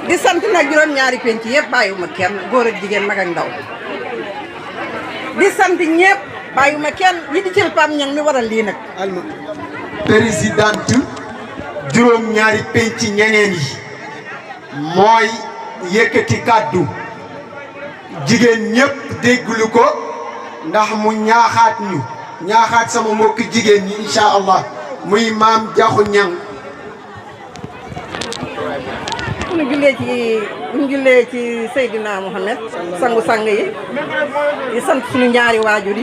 di sant nag juróom-ñaari penc yëpp bàyyiwuma kenn góor ak jigéen mag ak ndaw di sant ñëpp bàyyiwuma kenn ñi di jël Pape Niang mi waral lii nag. présidente juróom-ñaari penc ñeneen yi mooy yëkkati kàddu jigéen ñëpp dégglu ko ndax mu ñaaxaat sama mbokk jigéen ñi incha allah muy maam Jaxu Ñang ñu jullee ci Seydina Mohamed sangu-sang yi di sant suñu ñaari waajur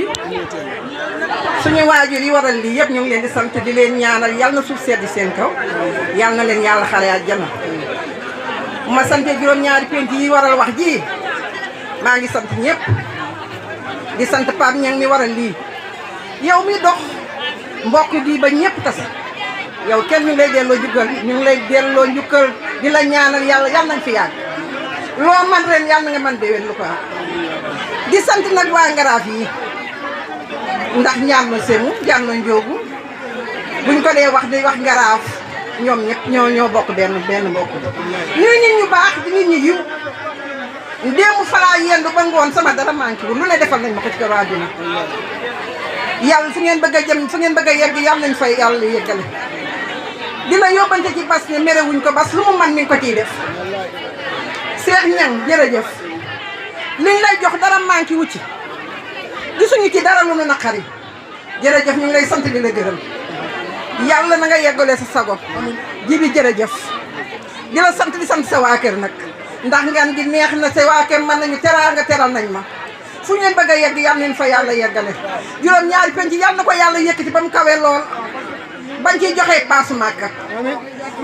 yi waral lii yëpp ñu ngi leen di sant di leen ñaanal yal na suuf sedd seen kaw yal na leen yàlla xare àjjana bu ma sante juróom-ñaari penc yi waral wax ji maa ngi sant ñëpp di sant Pape Niang mi waral lii yow mi dox mbokk gi ba ñëpp tase yow kenn ñu ngi lay delloo jukkal ñu ngi lay delloo njukkal di la ñaanal yàlla yal nañ fi yàgg loo man ren yàlla nga man déwén lu ko am di sant nag waa Ngaraaf yi ndax ñaan ma semu ñaan ma njóogu buñ ko dee wax di wax Ngaraaf ñoom ñëpp ñoo bokk benn mbokk ñuy nit ñu baax di nit ñu yiw démb falaa yendu ba ngoon sama dara manqué wu lu ne defal nañ ma ko ci kër àddina yàlla fu ngeen bëgg a jëm fu ngeen bëgg a yegg yàlla nañ fay yàlla yeggale dina yóbbante ci bas ne merewuñ ko bas lu mu man mi ngi ko ciy def Cheikh Niang jërëjëf liñ lay jox dara manqué wu ci gisuñu ci dara lu nu naqari jërëjëf ñu ngi lay sant di la gërëm yàlla na nga yeggalee sa sago jibi jërëjëf di la sant di sant sa waa kër nag ndax ngan gi neex na sa waa kër mën nañu teraanga teral nañ ma fu ngeen bëgg a yegg yàlla neen fa yàlla yeggale juróom-ñaari penc yàlla na ko yàlla yëkkati ba mu kawee lool bañ ciy joxee paasu Màkka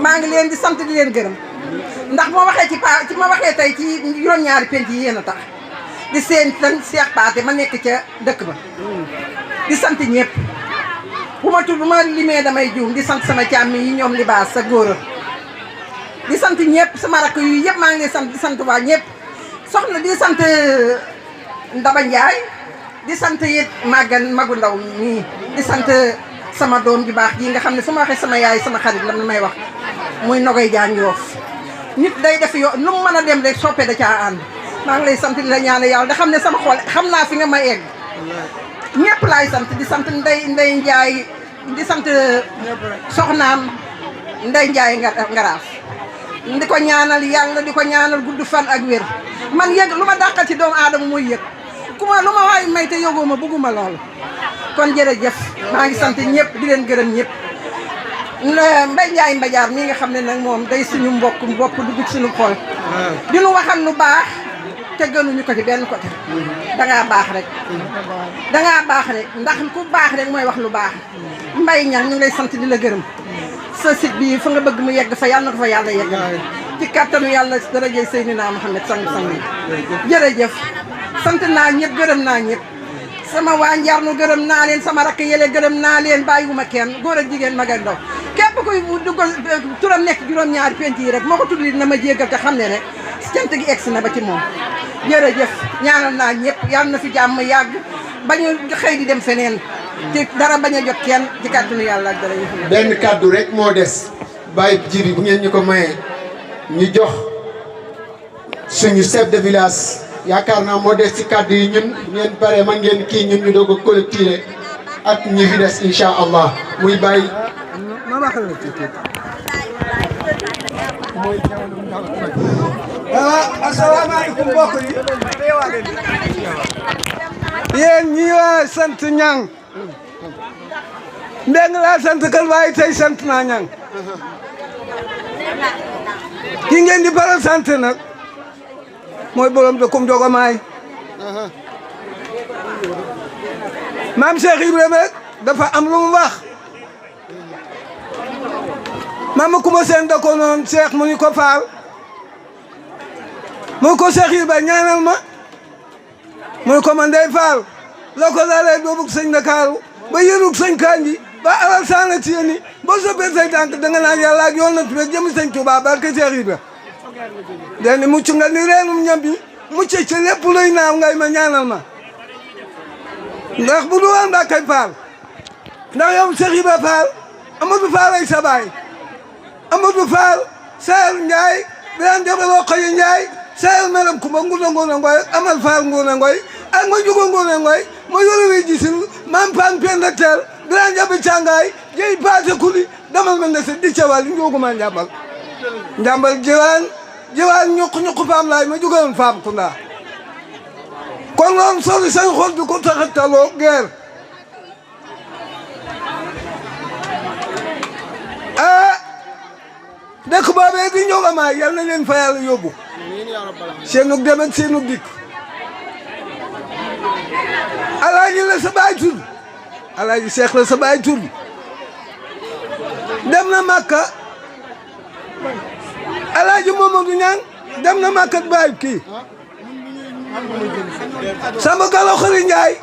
maa ngi leen di sant di leen gërëm ndax moo waxee ma waxee tey ci juróom-ñaari penc yi yéen a tax di seen tan Cheikh Paate ma nekk ca dëkk ba di sant ñëpp bu ma limee damay juum di sant sama càmmi yi ñoom libaas sa góor di sant ñëpp sama rakk yu yëpp maa ngi leen sant di sant waa ñëpp soxna di sant Ndaba Ndiaye di sant it magu ndaw nii di sant sama doom ju baax ji nga xam ne su ma waxee sama yaay sama xarit la may wax muy Nogoy Jaan Yoof nit day def yoo lu mu mën a dem rek soppe da caa ànd maa ngi lay sant di la ñaane yàlla da xam ne sama xol xam naa fi nga ma egg ñëpp laay sant di sant Ndey Njaay di sant soxnaam Ndey Njaay Ngaraaf di ko ñaanal yàlla di ko ñaanal gudd fan ak wér man yëg lu ma dàqal ci doomu aadama mooy yëg ku ma lu ma waay may te yógoo ma bëgguma loolu kon jërëjëf maa ngi sant ñëpp di leen gërëm ñëpp Mbay Njaay Mbajaar mi nga xam ne nag moom day suñu mbokk dugg ci suñu xol di nu waxal lu baax te gënuñu ko ci benn côté dangaa baax rek ndax ku baax rek mooy wax lu baax Mbay Ñang ñu ngi lay sant di la gërëm sa site bi fa nga bëgg mu yegg fa yàlla na ko fa yàlla yegg ci kàttanu yàlla darajey Seydina Muhammad sang-sang yi jërëjëf sant naa ñëpp gërëm naa ñëpp sama waa Njaarnu gërëm naa leen sama rakk yële gërëm naa leen bàyyiwuma kenn góor ak jigéen mag ak ndaw képp kuy duggal turam nekk juróom-ñaari penc yi rek moo ko tudd na ma jéggal te xam ne ne cant gi egsi na ba ci moom jërëjëf ñaanal naa ñëpp yàlla na fi jàmm yàgg bañu xëy di dem feneen te dara bañ a jot kenn ci kàttanu yàlla ak dara yëf benn kàddu rek moo des bàyyi jibi bu ngeen ñu ko mayee ñu jox suñu chef de village yaakaar naa moo des ci kàddu yi ñun ngeen pare man ngeen kii ñun ñu doog a collecté ak ñi fi des incha allah muy bàyyi. asalaamaaleykum mbokk yi yéen ñi waa sant Ñang Mbeng laa sant kal waaye tey sant naa Ñang ki ngeen di baral sant nag mooy borom de kum Jogomaay maam Cheikh Ibrahima dafa am lu mu wax maama kuma seen da ko noon Cheikh mu ni ko faal mu ko Cheikh Ibrahima ñaanal ma mu ko man day faal la ko laalee doobug sëñ Ndakaaru ba yërug sëñ Kanji ba alal saana ci yéen boo soppee say tànk danga naan yàlla ak yoon na tubé jëm sëñ Tuubaa barke Cheikh Ibrahima deni mucc nga ni reenum ñam bi mucc ci lépp luy naaw ngay ma ñaanal ma ndax bu du woon daa kay faal ndax yow Cheikh Ibrahima Fall Amadou Fall ay sa baay Amadou Fall Sayel Ndiaye Birane Jabaloo Xoyi Ndiaye Sayel Maram Kumba Nguna Nguna Ngoy Amal Fall Nguna Ngoy ak ma jugo Nguna Ngoy ma yoro wi gisil mam pan penda tel Birane Jabi Cangaay jey paate kuli damal ma ndese di cawal njoguma njambal jiwaan ñuq faam laay ma jugoon faam kunda kon loon sori sañ xol bi ko taxataloo guerre dëkk boobee di Njogamaay yal na leen fa yàlla yóbbu seenug dem ak seenug dikk alaaji la sa baay tur alaaji Seex la sa baay tur dem na Makka alaaji Mamadou Ñaan dem na Makka baay kii Samba Galo Xari Njaay